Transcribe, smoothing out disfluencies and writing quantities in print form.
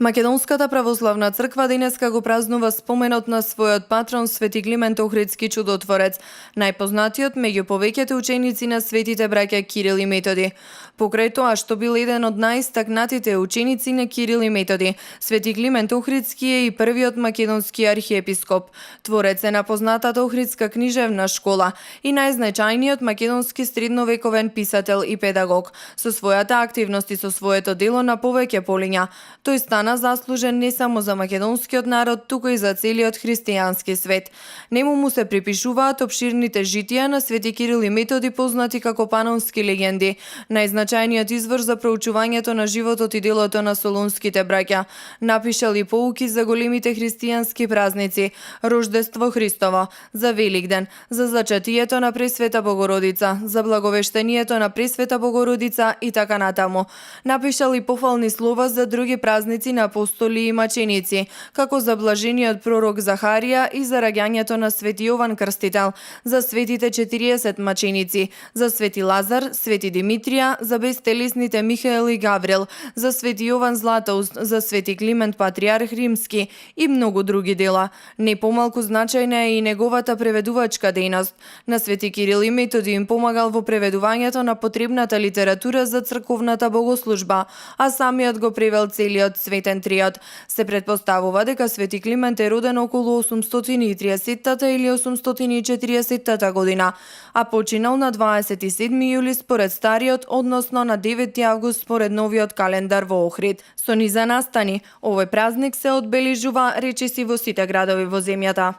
Македонската православна црква денеска го празнува споменот на својот патрон Свети Климент Охридски чудотворец, најпознатиот меѓу повеќето ученици на светите браќа Кирил и Методи. Покрај тоа што бил еден од најистакнатите ученици на Кирил и Методи, Свети Климент Охридски е и првиот македонски архиепископ, творец е на познатата Охридска книжевна школа и најзначајниот македонски средновековен писател и педагог. Со својата активност и со своето дело на повеќе полиња, тој стана заслужен не само за македонскиот народ, туку и за целиот христијански свет. Нему му се припишуваат обширните житија на Свети Кирил и Методи, познати како панонски легенди, најзначајниот извор за проучувањето на животот и делото на солунските браќа. Напишал и поуки за големите христијански празници, Рождество Христово, за Великден, за зачатието на Пресвета Богородица, за благовештението на Пресвета Богородица и така натаму. Напишал и пофални слова за други празници на апостоли и маченици, како за блажениот пророк Захарија и за раѓањето на Свети Јован Крстител, за светите 40 маченици, за Свети Лазар, Свети Димитрија, за бестелесните Михаел и Гаврил, за Свети Јован Златоуст, за Свети Климент Патриарх Римски и многу други дела. Не помалку значајна е и неговата преведувачка дејност. На Свети Кирил и Методи им помагал во преведувањето на потребната литература за црковната богослужба, а самиот го превел целиот светен триод. Се претпоставува дека Свети Климент е роден околу 830 или 840 година, а починал на 27 јули според стариот, односно на 9 август според новиот календар во Охрид. Со низа настани, овој празник се одбележува речиси во сите градови во земјата.